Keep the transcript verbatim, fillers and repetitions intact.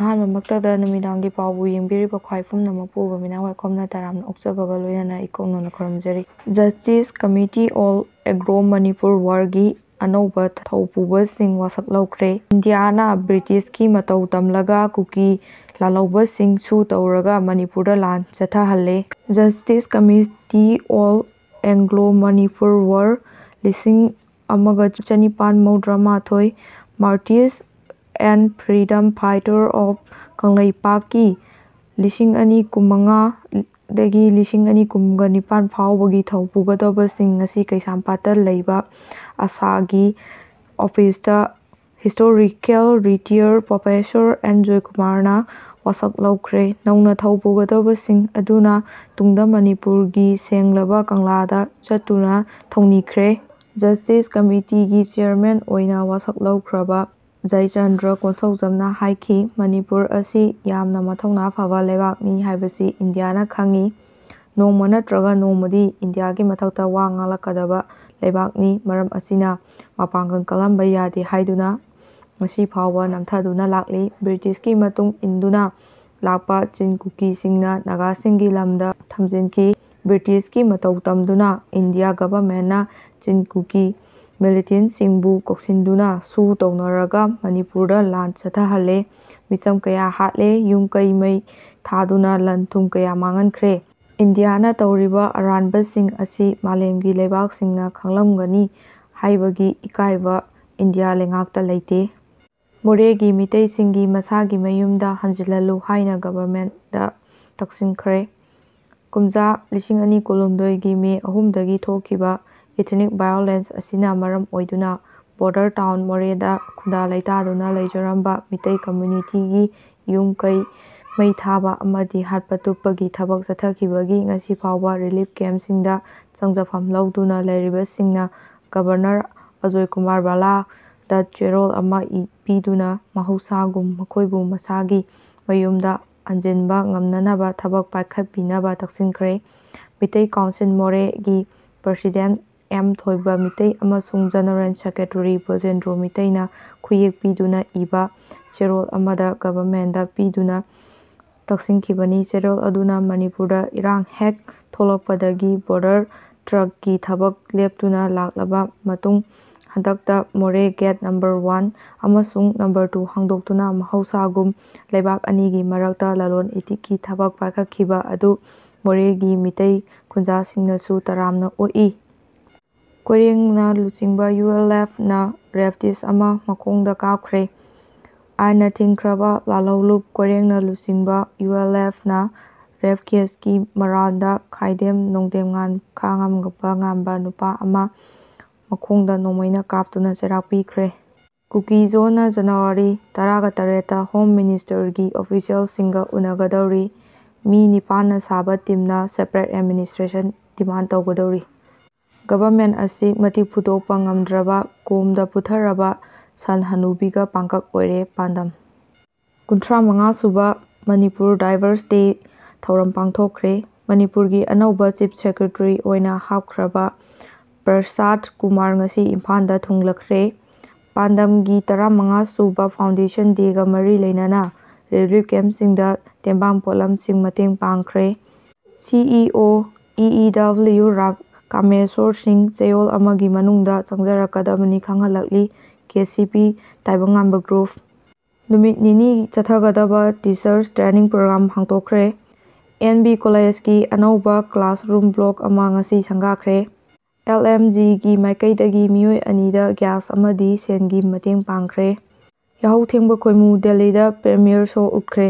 ꯑꯍꯥꯟꯕꯃꯛꯇꯗ ꯅꯨꯃꯤꯗꯥꯡꯒꯤ ꯄꯥꯎꯕꯨ ꯌꯦꯡꯕꯤꯔꯤꯕ ꯈ꯭ꯋꯥꯏ ꯄꯨꯝꯅꯃꯛꯄꯨ ꯕꯕꯤꯅꯥ ꯋꯥꯏꯈꯣꯝꯅ ꯇꯔꯥꯝꯅ ꯑꯣꯛꯆꯕꯒ ꯂꯣꯏꯅꯅ ꯏꯀꯣꯛꯅꯅ ꯈꯨꯔꯨꯝꯖꯔꯤ꯫ Justice Committee All Anglo Manipur Warꯒꯤ ꯑꯅꯧꯕ ꯊꯧꯄꯨꯕꯁꯤꯡ ꯋꯥꯁꯛ ꯂꯧꯈ꯭ꯔꯦ꯫ ꯏꯟꯗꯤꯌꯥꯅ ꯕ꯭ꯔꯤꯇꯤꯁꯀꯤ ꯃꯇꯧ ꯇꯝꯂꯒ ꯀꯨꯀꯤ ꯂꯥꯜꯍꯧꯕꯁꯤꯡ ꯁꯨ ꯇꯧꯔꯒ ꯃꯅꯤꯄꯨꯔꯗ ꯂꯥꯟ ꯆꯠꯊꯍꯜꯂꯦ꯫ Justice Committee All Anglo Manipur War ꯂꯤꯁꯤꯡ ꯑꯃꯒ ꯆꯅꯤꯄꯥꯟ ꯃꯧꯗ꯭ꯔꯥ ꯃꯥꯊꯣꯏ, Martyrs and Freedom Fighter of ꯀꯪꯂꯩꯄꯥꯛꯀꯤ ꯂꯤꯁꯤꯡ ꯑꯅꯤ ꯀꯨꯟꯃꯉꯥꯗꯒꯤ ꯂꯤꯁꯤꯡ ꯑꯅꯤ ꯀꯨꯟꯒ ꯅꯤꯄꯥꯟ ꯐꯥꯎꯕꯒꯤ ꯊꯧ ꯄꯨꯒꯗꯕꯁꯤꯡ ꯉꯁꯤ ꯀꯩꯁꯥꯝꯄꯥꯠꯇ ꯂꯩꯕ ꯑꯁꯥꯒꯤ ꯑꯣꯐꯤꯁꯇ Historical Retire Professor ꯑꯦꯟ ꯖꯣꯏꯀꯨꯃꯥꯔꯅ ꯋꯥꯁꯛ ꯂꯧꯈ꯭ꯔꯦ꯫ ꯅꯧꯅ ꯊꯧ ꯄꯨꯒꯗꯕꯁꯤꯡ ꯑꯗꯨꯅ ꯇꯨꯡꯗ ꯃꯅꯤꯄꯨꯔꯒꯤ ꯁꯦꯡꯂꯕ ꯀꯪꯂꯥꯗ ꯆꯠꯇꯨꯅ ꯊꯧꯅꯤꯈ꯭ꯔꯦ꯫ Justice Committeeꯒꯤ Chairman ꯑꯣꯏꯅ ꯋꯥꯁꯛ ꯂꯧꯈ꯭ꯔꯕ ꯖꯌꯆꯟꯗ꯭ꯔ ꯀꯣꯟꯁꯧꯖꯝꯅ ꯍꯥꯏꯈꯤ, "ꯃꯅꯤꯄꯨꯔ ꯑꯁꯤ ꯌꯥꯝꯅ ꯃꯊꯧꯅꯥ ꯐꯕ ꯂꯩꯕꯥꯛꯅꯤ ꯍꯥꯏꯕꯁꯤ ꯏꯟꯗꯤꯌꯥꯅ ꯈꯪꯏ꯫ ꯅꯣꯡꯃ ꯅꯠꯇ꯭ꯔꯒ ꯅꯣꯡꯃꯗꯤ ꯏꯟꯗꯤꯌꯥꯒꯤ ꯃꯊꯛꯇ ꯋꯥ ꯉꯥꯡꯂꯛꯀꯗꯕ ꯂꯩꯕꯥꯛꯅꯤ꯫ ꯃꯔꯝ ꯑꯁꯤꯅ ꯃꯄꯥꯡꯒꯜ ꯀꯜꯍꯟꯕ ꯌꯥꯗꯦ" ꯍꯥꯏꯗꯨꯅ ꯉꯁꯤ ꯐꯥꯎꯕ ꯅꯝꯊꯗꯨꯅ ꯂꯥꯛꯂꯤ꯫ ꯕ꯭ꯔꯤꯇꯤꯁꯀꯤ ꯃꯇꯨꯡ ꯏꯟꯗꯨꯅ ꯂꯥꯛꯄ ꯆꯤꯟ ꯀꯨꯀꯤꯁꯤꯡꯅ ꯅꯥꯒꯥꯁꯤꯡꯒꯤ ꯂꯝꯗ ꯊꯝꯖꯤꯟꯈꯤ꯫ ꯕ꯭ꯔꯤꯇꯤꯁꯀꯤ ꯃꯇꯧ ꯇꯝꯗꯨꯅ ꯏꯟꯗꯤꯌꯥ ꯒꯚꯔꯟꯃꯦꯟꯠꯅ ꯆꯤꯟ ꯀꯨꯀꯤ ꯃꯤꯂꯤꯇꯦꯟꯠꯁꯤꯡꯕꯨ ꯀꯧꯁꯤꯟꯗꯨꯅ ꯁꯨ ꯇꯧꯅꯔꯒ ꯃꯅꯤꯄꯨꯔꯗ ꯂꯥꯟ ꯆꯠꯊꯍꯜꯂꯦ꯫ ꯃꯤꯆꯝ ꯀꯌꯥ ꯍꯥꯠꯂꯦ, ꯌꯨꯝ ꯀꯩ ꯃꯩ ꯊꯥꯗꯨꯅ ꯂꯟ ꯊꯨꯝ ꯀꯌꯥ ꯃꯥꯡꯍꯟꯈ꯭ꯔꯦ꯫ ꯏꯟꯗꯤꯌꯥꯅ ꯇꯧꯔꯤꯕ ꯑꯔꯥꯟꯕꯁꯤꯡ ꯑꯁꯤ ꯃꯥꯂꯦꯝꯒꯤ ꯂꯩꯕꯥꯛꯁꯤꯡꯅ ꯈꯪꯂꯝꯒꯅꯤ ꯍꯥꯏꯕꯒꯤ ꯏꯀꯥꯏꯕ ꯏꯟꯗꯤꯌꯥ ꯂꯩꯉꯥꯛꯇ ꯂꯩꯇꯦ꯫ ꯃꯣꯔꯦꯒꯤ ꯃꯤꯇꯩꯁꯤꯡꯒꯤ ꯃꯁꯥꯒꯤ ꯃꯌꯨꯝꯗ ꯍꯟꯖꯤꯜꯍꯜꯂꯨ ꯍꯥꯏꯅ ꯒꯚꯔꯟꯃꯦꯟꯠꯗ ꯇꯛꯁꯤꯟꯈ꯭ꯔꯦ꯫ ꯀꯨꯝꯖꯥ ꯂꯤꯁꯤꯡ ꯑꯅꯤ ꯀꯨꯟꯍꯨꯝꯗꯣꯏꯒꯤ ꯃꯦ ꯑꯍꯨꯝꯗꯒꯤ ꯊꯣꯛꯈꯤꯕ ethnic violence ꯑꯁꯤꯅ ꯃꯔꯝ ꯑꯣꯏꯗꯨꯅ border town ꯃꯣꯔꯦꯗ ꯈꯨꯟꯗꯥ ꯂꯩꯇꯥꯗꯨꯅ ꯂꯩꯖꯔꯝꯕ ꯃꯤꯇꯩ communityꯒꯤ ꯌꯨꯝ ꯀꯩ ꯃꯩ ꯊꯥꯕ ꯑꯃꯗꯤ ꯍꯥꯠꯄ ꯇꯨꯞꯄꯒꯤ ꯊꯕꯛ ꯆꯠꯊꯈꯤꯕꯒꯤ ꯉꯁꯤ ꯐꯥꯎꯕ relief campꯁꯤꯡꯗ ꯆꯪꯖꯐꯝ ꯂꯧꯗꯨꯅ ꯂꯩꯔꯤꯕꯁꯤꯡꯅ ꯒꯚꯔꯅꯔ ꯑꯖꯣꯏ ꯀꯨꯃꯥꯔ ꯕꯂꯥꯗ ꯆꯦꯔꯣꯜ ꯑꯃ ꯏ-, ꯄꯤꯗꯨꯅ ꯃꯍꯧꯁꯥꯒꯨꯝ ꯃꯈꯣꯏꯕꯨ ꯃꯁꯥꯒꯤ ꯃꯌꯨꯝꯗ ꯍꯟꯖꯤꯟꯕ ꯉꯝꯅꯅꯕ ꯊꯕꯛ ꯄꯥꯏꯈꯠꯄꯤꯅꯕ ꯇꯛꯁꯤꯟꯈ꯭ꯔꯦ꯫ ꯃꯤꯇꯩ ꯀꯥꯎꯟꯁꯤꯜ ꯃꯣꯔꯦꯒꯤ president ꯑꯦꯝ ꯊꯣꯏꯕ ꯃꯤꯇꯩ ꯑꯃꯁꯨꯡ General Secretary ꯕ꯭ꯔꯖꯦꯟꯗ꯭ꯔꯣ ꯃꯤꯇꯩꯅ ꯈꯨꯠꯌꯦꯛ ꯄꯤꯗꯨꯅ ꯏꯕ ꯆꯦꯔꯣꯜ ꯑꯃꯗ ꯒꯚꯔꯟꯃꯦꯟꯗ ꯄꯤꯗꯨꯅ ꯇꯛꯁꯤꯟꯈꯤꯕꯅꯤ꯫ ꯆꯦꯔꯣꯜ ꯑꯗꯨꯅ ꯃꯅꯤꯄꯨꯔꯗ ꯏꯔꯥꯡ ꯍꯦꯛ ꯊꯣꯛꯂꯛꯄꯗꯒꯤ ꯕꯣꯔꯗꯔ ꯇ꯭ꯔꯛꯀꯤ ꯊꯕꯛ ꯂꯦꯞꯇꯨꯅ ꯂꯥꯛꯂꯕ ꯃꯇꯨꯡ, ꯍꯟꯗꯛꯇ ꯃꯣꯔꯦ ꯒꯦꯠ ꯅꯝꯕꯔ ꯋꯥꯟ ꯑꯃꯁꯨꯡ ꯅꯝꯕꯔ ꯇꯨ ꯍꯥꯡꯗꯣꯛꯇꯨꯅ ꯃꯍꯧꯁꯥꯒꯨꯝ ꯂꯩꯕꯥꯛ ꯑꯅꯤꯒꯤ ꯃꯔꯛꯇ ꯂꯂꯣꯟ ꯏꯇꯤꯛꯀꯤ ꯊꯕꯛ ꯄꯥꯏꯈꯠꯈꯤꯕ ꯑꯗꯨ ꯃꯣꯔꯦꯒꯤ ꯃꯤꯇꯩ ꯈꯨꯟꯖꯥꯁꯤꯡꯅꯁꯨ ꯇꯔꯥꯝꯅ ꯑꯣꯛꯏ꯫ ꯀꯣꯏꯔꯦꯡꯅ ꯂꯨꯆꯤꯡꯕ ꯌꯨ ꯑꯦꯜ ꯑꯦꯐꯅ ꯔꯦꯞꯇꯤꯁ ꯑꯃ ꯃꯈꯣꯡꯗ ꯀꯥꯞꯈ꯭ꯔꯦ꯫ ꯑꯥꯏꯟꯅ ꯊꯤꯡꯈ꯭ꯔꯕ ꯂꯥꯜꯍꯧꯂꯨꯞ ꯀꯣꯏꯔꯦꯡꯅ ꯂꯨꯆꯤꯡꯕ ꯌꯨ ꯑꯦꯜ ꯑꯦꯐꯅ ꯔꯦꯞ ꯀꯦꯁꯀꯤ ꯃꯔꯥꯜꯗ ꯈꯥꯏꯗꯦꯝ ꯅꯣꯡꯗꯦꯝꯉꯥꯟ ꯈꯥ ꯉꯝꯕ ꯉꯝꯕ ꯅꯨꯄꯥ ꯑꯃ ꯃꯈꯣꯡꯗ ꯅꯣꯡꯃꯩꯅ ꯀꯥꯞꯇꯨꯅ ꯆꯩꯔꯥꯛ ꯄꯤꯈ꯭ꯔꯦ꯫ ꯀꯨꯀꯤ ꯖꯣꯟꯅ ꯖꯅꯋꯥꯔꯤ ꯇꯔꯥꯒ ꯇꯔꯦꯠꯇ ꯍꯣꯝ ꯃꯤꯅꯤꯁꯇꯔꯒꯤ ꯑꯣꯐꯤꯁꯤꯌꯦꯜꯁꯤꯡꯒ ꯎꯅꯒꯗꯧꯔꯤ꯫ ꯃꯤ ꯅꯤꯄꯥꯟꯅ ꯁꯥꯕ ꯇꯤꯝꯅ ꯁꯦꯄꯔꯦꯠ ꯑꯦꯗꯃꯤꯅꯤꯁꯇ꯭ꯔꯦꯁꯟ ꯗꯤꯃꯥꯟ ꯇꯧꯒꯗꯧꯔꯤ꯫ ꯒꯚꯔꯟꯃꯦꯟ ꯑꯁꯤ ꯃꯇꯤꯛ ꯐꯨꯗꯣꯛꯄ ꯉꯝꯗ꯭ꯔꯕ ꯀꯣꯝꯗ ꯄꯨꯊꯔꯕ ꯁꯟ ꯍꯅꯨꯕꯤꯒ ꯄꯥꯡꯀꯛ ꯑꯣꯏꯔꯦ ꯄꯥꯟꯗꯝ꯫ ꯀꯨꯟꯊ꯭ꯔꯥ ꯃꯉꯥ ꯁꯨꯕ ꯃꯅꯤꯄꯨꯔ ꯗꯥꯏꯚꯔꯁ ꯗꯦ ꯊꯧꯔꯝ ꯄꯥꯡꯊꯣꯛꯈ꯭ꯔꯦ꯫ ꯃꯅꯤꯄꯨꯔꯒꯤ ꯑꯅꯧꯕ ꯆꯤꯐ ꯁꯦꯀ꯭ꯔꯦꯇꯔꯤ ꯑꯣꯏꯅ ꯍꯥꯞꯈ꯭ꯔꯕ ꯄ꯭ꯔꯁꯥꯗ ꯀꯨꯃꯥꯔ ꯉꯁꯤ ꯏꯝꯐꯥꯜꯗ ꯊꯨꯡꯂꯈ꯭ꯔꯦ꯫ ꯄꯥꯟꯗꯝꯒꯤ ꯇꯔꯥꯃꯉꯥ ꯁꯨꯕ ꯐꯥꯎꯟꯗꯦꯁꯟ ꯗꯦꯒ ꯃꯔꯤ ꯂꯩꯅꯅ ꯔꯤꯂꯤꯐ ꯀꯦꯝꯞꯁꯤꯡꯗ ꯇꯦꯡꯕꯥꯡ ꯄꯣꯠꯂꯝꯁꯤꯡ ꯃꯇꯦꯡ ꯄꯥꯡꯈ꯭ꯔꯦ꯫ ꯁꯤ ꯏ ꯑꯣ ꯏ ꯏ ꯗꯕ꯭ꯂꯤꯎ ꯔꯥ-, ꯀꯥꯃꯦꯁꯣꯔ ꯁꯤꯡ ꯆꯌꯣꯜ ꯑꯃꯒꯤ ꯃꯅꯨꯡꯗ ꯆꯪꯖꯔꯛꯀꯗꯕꯅꯤ ꯈꯪꯍꯜꯂꯛꯂꯤ꯫ ꯀꯦ ꯁꯤ ꯄꯤ ꯇꯥꯏꯕꯪꯉꯥꯟꯕ ꯒ꯭ꯔꯨꯞ꯫ ꯅꯨꯃꯤꯠ ꯅꯤꯅꯤ ꯆꯠꯊꯒꯗꯕ ꯇꯤꯆꯔꯁ ꯇ꯭ꯔꯦꯅꯤꯡ ꯄ꯭ꯔꯣꯒ꯭ꯔꯥꯝ ꯍꯥꯡꯗꯣꯛꯈ꯭ꯔꯦ꯫ ꯑꯦꯟ ꯕꯤ ꯀꯣꯂꯦꯖꯀꯤ ꯑꯅꯧꯕ ꯀ꯭ꯂꯥꯁꯔꯨꯝ ꯕ꯭ꯂꯣꯛ ꯑꯃ ꯉꯁꯤ ꯁꯪꯒꯥꯈ꯭ꯔꯦ꯫ ꯑꯦꯜ ꯑꯦꯝ ꯖꯤꯒꯤ ꯃꯥꯏꯀꯩꯗꯒꯤ ꯃꯤꯑꯣꯏ ꯑꯅꯤꯗ ꯒ꯭ꯌꯥꯁ ꯑꯃꯗꯤ ꯁꯦꯟꯒꯤ ꯃꯇꯦꯡ ꯄꯥꯡꯈ꯭ꯔꯦ꯫ ꯌꯥꯍꯧ ꯊꯦꯡꯕ ꯈꯣꯏꯃꯨ ꯗꯦꯜꯂꯤꯗ ꯄ꯭ꯔꯦꯃꯤꯌꯔ ꯁꯣ ꯎꯠꯈ꯭ꯔꯦ꯫